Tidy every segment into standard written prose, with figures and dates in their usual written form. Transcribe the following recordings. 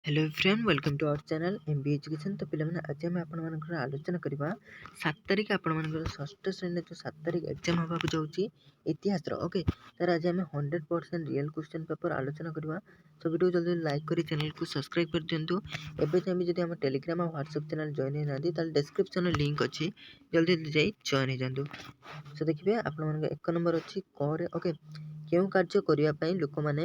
Hello friend, welcome to our channel MB Education। ତ ପିଲାମାନେ, ଆଜି ଆମେ ଆପଣମାନଙ୍କର ଆଲୋଚନା କରିବା 7 ତାରିଖ ଆପଣମାନଙ୍କର ଷଷ୍ଠ ଶ୍ରେଣୀରେ ଯେଉଁ 7 ତାରିଖ ଏକ୍ଜାମ୍ ହେବାକୁ ଯାଉଛି ଇତିହାସର, ଓକେ, ତାର ଆଜି ଆମେ 100% ରିଅଲ୍ କ୍ୱେଶ୍ଚନ୍ ପେପର୍ ଆଲୋଚନା କରିବା। ସୋ ଭିଡ଼ିଓ ଜଲ୍ଦି ଲାଇକ୍ କରି ଚ୍ୟାନେଲକୁ ସବସ୍କ୍ରାଇବ୍ କରିଦିଅନ୍ତୁ। ଏବେ ଯାଏଁ ବି ଯଦି ଆମ ଟେଲିଗ୍ରାମ ଆଉ ହ୍ୱାଟ୍ସଆପ୍ ଚ୍ୟାନେଲ୍ ଜଏନ୍ ହେଇନାହାନ୍ତି, ତାହେଲେ ଡେସ୍କ୍ରିପ୍ସନ୍ରେ ଲିଙ୍କ୍ ଅଛି, ଜଲ୍ଦି ଜଲ୍ଦି ଯାଇ ଜଏନ୍ ହେଇଯାଆନ୍ତୁ। ସୋ ଦେଖିବେ, ଆପଣମାନଙ୍କ 1 ନମ୍ବର ଅଛି କରେ, ଓକେ, କେଉଁ କାର୍ଯ୍ୟ କରିବା ପାଇଁ ଲୋକମାନେ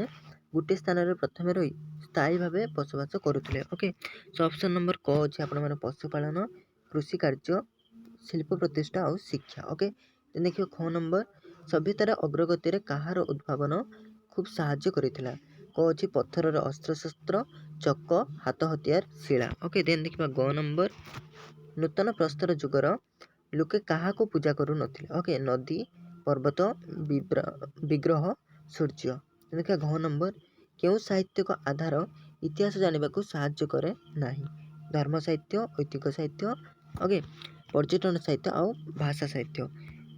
ଗୋଟିଏ ସ୍ଥାନରେ ପ୍ରଥମେ ରହି ସ୍ଥାୟୀ ଭାବେ ବସବାସ କରୁଥିଲେ? ଓକେ, ସୋ ଅପସନ୍ ନମ୍ବର କ ଅଛି ଆପଣଙ୍କର ପଶୁପାଳନ, କୃଷି କାର୍ଯ୍ୟ, ଶିଳ୍ପ ପ୍ରତିଷ୍ଠା ଆଉ ଶିକ୍ଷା। ଓକେ, ଦେଖିବ ଖ ନମ୍ବର, ସଭ୍ୟତାର ଅଗ୍ରଗତିରେ କାହାର ଉଦ୍ଭାବନ ଖୁବ୍ ସାହାଯ୍ୟ କରିଥିଲା? କ ଅଛି ପଥରର ଅସ୍ତ୍ରଶସ୍ତ୍ର, ଚକ, ହାତ ହତିଆର, ଶିଳା। ଓକେ, ଦେନ୍ ଦେଖିବା ଗ ନମ୍ବର, ନୂତନ ପ୍ରସ୍ତର ଯୁଗର ଲୋକେ କାହାକୁ ପୂଜା କରୁନଥିଲେ? ଓକେ, ନଦୀ, ପର୍ବତ, ବିଗ୍ରହ, ସୂର୍ଯ୍ୟ। ଦେଖିବା ଘ ନମ୍ବର, କେଉଁ ସାହିତ୍ୟିକ ଆଧାର ଇତିହାସ ଜାଣିବାକୁ ସାହାଯ୍ୟ କରେ ନାହିଁ? ଧର୍ମ ସାହିତ୍ୟ, ଐତିହ୍ୟ ସାହିତ୍ୟ, ଓକେ, ପର୍ଯ୍ୟଟନ ସାହିତ୍ୟ ଆଉ ଭାଷା ସାହିତ୍ୟ।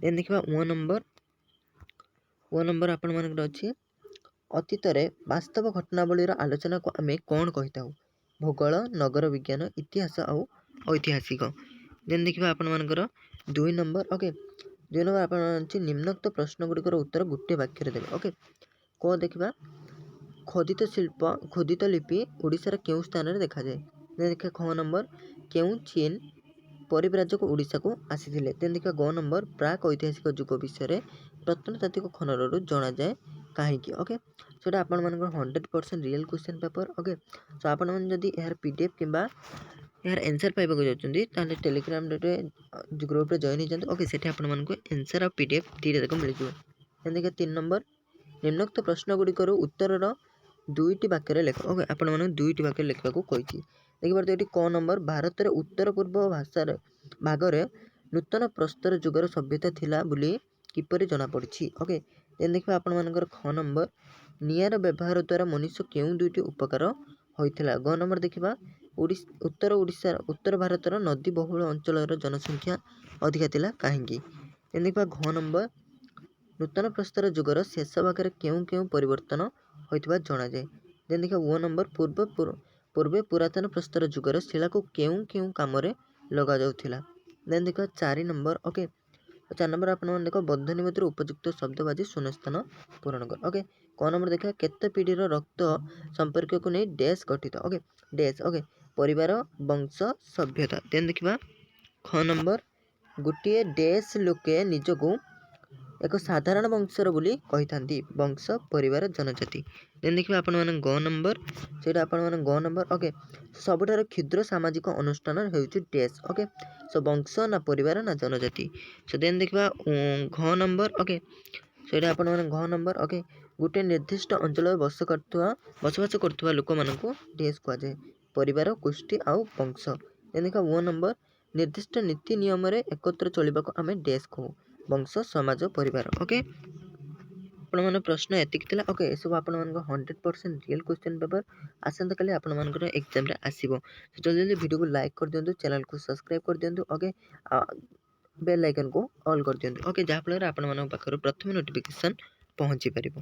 ଦେନ୍ ଦେଖିବା ଙ ନମ୍ବର। ଙ ନମ୍ବର ଆପଣମାନଙ୍କର ଅଛି, ଅତୀତରେ ବାସ୍ତବ ଘଟଣାବଳୀର ଆଲୋଚନାକୁ ଆମେ କ'ଣ କହିଥାଉ? ଭୂଗୋଳ, ନଗର ବିଜ୍ଞାନ, ଇତିହାସ ଆଉ ଐତିହାସିକ। ଦେନ୍ ଦେଖିବା ଆପଣମାନଙ୍କର 2 ନମ୍ବର। ଓକେ, 2 ନମ୍ବର ଆପଣ ଅଛି, ନିମ୍ନୋକ୍ତ ପ୍ରଶ୍ନ ଗୁଡ଼ିକର ଉତ୍ତର ଗୋଟିଏ ବାକ୍ୟରେ ଦେବେ। ଓକେ, କ ଦେଖିବା, ଖୋଦିତ ଶିଳ୍ପ, ଖୋଦିତ ଲିପି ଓଡ଼ିଶାର କେଉଁ ସ୍ଥାନରେ ଦେଖାଯାଏ? ଦେନ୍ ଦେଖିବା ଖ ନମ୍ବର, କେଉଁ ଚୀନ ପରିବ୍ରାଜକ ଓଡ଼ିଶାକୁ ଆସିଥିଲେ? ଦେନ୍ ଦେଖିବା ଗ ନମ୍ବର, ପ୍ରାକ୍ ଐତିହାସିକ ଯୁଗ ବିଷୟରେ ପ୍ରତ୍ନତାତ୍ତ୍ୱିକ ଖନନରୁ ଜଣାଯାଏ କାହିଁକି? ଓକେ, ସେଇଟା ଆପଣମାନଙ୍କର 100% real question paper। Okay, so ଆପଣମାନେ ଯଦି ଏହାର ପିଡିଏଫ୍ କିମ୍ବା ଏହାର ଆନ୍ସର୍ ପାଇବାକୁ ଯାଉଛନ୍ତି, ତାହେଲେ ଟେଲିଗ୍ରାମରେ ଗ୍ରୁପ୍ରେ ଜଏନ୍ ହେଇଯାଆନ୍ତୁ। ଓକେ, ସେଠି ଆପଣମାନଙ୍କୁ ଆନ୍ସର୍ ଆଉ ପିଡିଏଫ୍ ଦୁଇଟା ଯାକ ମିଳିଯିବ। ଦେନ୍ ଦେଖିବା 3 ନମ୍ବର, ନିମ୍ନୋକ୍ତ ପ୍ରଶ୍ନ ଗୁଡ଼ିକର ଉତ୍ତରର ଦୁଇଟି ବାକ୍ୟରେ ଲେଖ। ଓକେ, ଆପଣମାନଙ୍କୁ ଦୁଇଟି ବାକ୍ୟରେ ଲେଖିବାକୁ କହିଛି। ଦେଖିପାରୁଥିବେ ଏଠି କ ନମ୍ବର, ଭାରତରେ ଉତ୍ତର ପୂର୍ବ ଭାଷାରେ ଭାଗରେ ନୂତନ ପ୍ରସ୍ତର ଯୁଗର ସଭ୍ୟତା ଥିଲା ବୋଲି କିପରି ଜଣାପଡ଼ିଛି? ଓକେ, ଦେନ୍ ଦେଖିବା ଆପଣମାନଙ୍କର ଖ ନମ୍ବର, ନିଆଁର ବ୍ୟବହାର ଦ୍ୱାରା ମନୁଷ୍ୟ କେଉଁ ଦୁଇଟି ଉପକାର ହୋଇଥିଲା? ଗ ନମ୍ବର ଦେଖିବା, ଉତ୍ତର ଓଡ଼ିଶା, ଉତ୍ତର ଭାରତର ନଦୀ ବହୁଳ ଅଞ୍ଚଳର ଜନସଂଖ୍ୟା ଅଧିକା ଥିଲା କାହିଁକି? ଦେନ୍ ଦେଖିବା ଘ ନମ୍ବର, ନୂତନ ପ୍ରସ୍ତର ଯୁଗର ଶେଷ ଭାଗରେ କେଉଁ କେଉଁ ପରିବର୍ତ୍ତନ ହୋଇଥିବା ଜଣାଯାଏ? ଦେନ୍ ଦେଖିବା ଙ ନମ୍ବର, ପୂର୍ବେ ପୁରାତନ ପ୍ରସ୍ତର ଯୁଗର ଶିଳାକୁ କେଉଁ କେଉଁ କାମରେ ଲଗାଯାଉଥିଲା? ଦେନ୍ ଦେଖିବା 4 ନମ୍ବର। ଓକେ, 4 ନମ୍ବର ଆପଣମାନେ ଦେଖ, ବନ୍ଧନୀ ମଧ୍ୟରେ ଉପଯୁକ୍ତ ଶବ୍ଦ ବାଛି ଶୂନ୍ୟସ୍ଥାନ ପୂରଣ କର। ଓକେ, କ ନମ୍ବର ଦେଖିବା, କେତେ ପିଢ଼ିର ରକ୍ତ ସମ୍ପର୍କକୁ ନେଇ ଡ୍ୟାସ୍ ଗଠିତ? ଓକେ, ଡ୍ୟାସ୍, ଓକେ, ପରିବାର, ବଂଶ, ସଭ୍ୟତା। ଦେନ୍ ଦେଖିବା ଖ ନମ୍ବର, ଗୋଟିଏ ଡ୍ୟାସ୍ ଲୋକେ ନିଜକୁ ଏକ ସାଧାରଣ ବଂଶର ବୋଲି କହିଥାନ୍ତି? ବଂଶ, ପରିବାର, ଜନଜାତି। ଦେନ୍ ଦେଖିବା ଆପଣମାନଙ୍କ ଗ ନମ୍ବର, ସେଇଟା ଆପଣମାନଙ୍କ ଗ ନମ୍ବର। ଓକେ, ସବୁଠାରୁ କ୍ଷୁଦ୍ର ସାମାଜିକ ଅନୁଷ୍ଠାନ ହେଉଛି ଡ୍ୟାସ୍। ଓକେ, ସୋ ବଂଶ ନା ପରିବାର ନା ଜନଜାତି? ସୋ ଦେନ୍ ଦେଖିବା ଘ ନମ୍ବର। ଓକେ, ସେଇଟା ଆପଣମାନଙ୍କ ଘ ନମ୍ବର। ଓକେ, ଗୋଟିଏ ନିର୍ଦ୍ଦିଷ୍ଟ ଅଞ୍ଚଳରେ ବସବାସ କରୁଥିବା ଲୋକମାନଙ୍କୁ ଡ୍ୟାସ୍ କୁହାଯାଏ? ପରିବାର, ଗୋଷ୍ଠୀ ଆଉ ବଂଶ। ଦେନ୍ ଦେଖିବା ଙ ନମ୍ବର, ନିର୍ଦ୍ଦିଷ୍ଟ ନୀତି ନିୟମରେ ଏକତ୍ର ଚଳିବାକୁ ଆମେ ଡ୍ୟାସ୍ କହୁ? ବଂଶ, ସମାଜ, ପରିବାର। ଓକେ, ଆପଣମାନଙ୍କ ପ୍ରଶ୍ନ ଏତିକି ଥିଲା। ଓକେ, ଏସବୁ ଆପଣମାନଙ୍କ 100% ରିଅଲ୍ କ୍ୱେଶ୍ଚନ୍ ପେପର୍ ଆସନ୍ତାକାଲି ଆପଣମାନଙ୍କର ଏକ୍ଜାମ୍ରେ ଆସିବ। ଜଲ୍ଦି ଜଲ୍ଦି ଭିଡ଼ିଓକୁ ଲାଇକ୍ କରିଦିଅନ୍ତୁ, ଚ୍ୟାନେଲକୁ ସବସ୍କ୍ରାଇବ୍ କରିଦିଅନ୍ତୁ, ଓକେ, ବେଲ୍ ଆଇକନ୍କୁ ଅଲ୍ କରିଦିଅନ୍ତୁ, ଓକେ, ଯାହାଫଳରେ ଆପଣମାନଙ୍କ ପାଖରୁ ପ୍ରଥମେ ନୋଟିଫିକେସନ୍ ପହଞ୍ଚି ପାରିବ।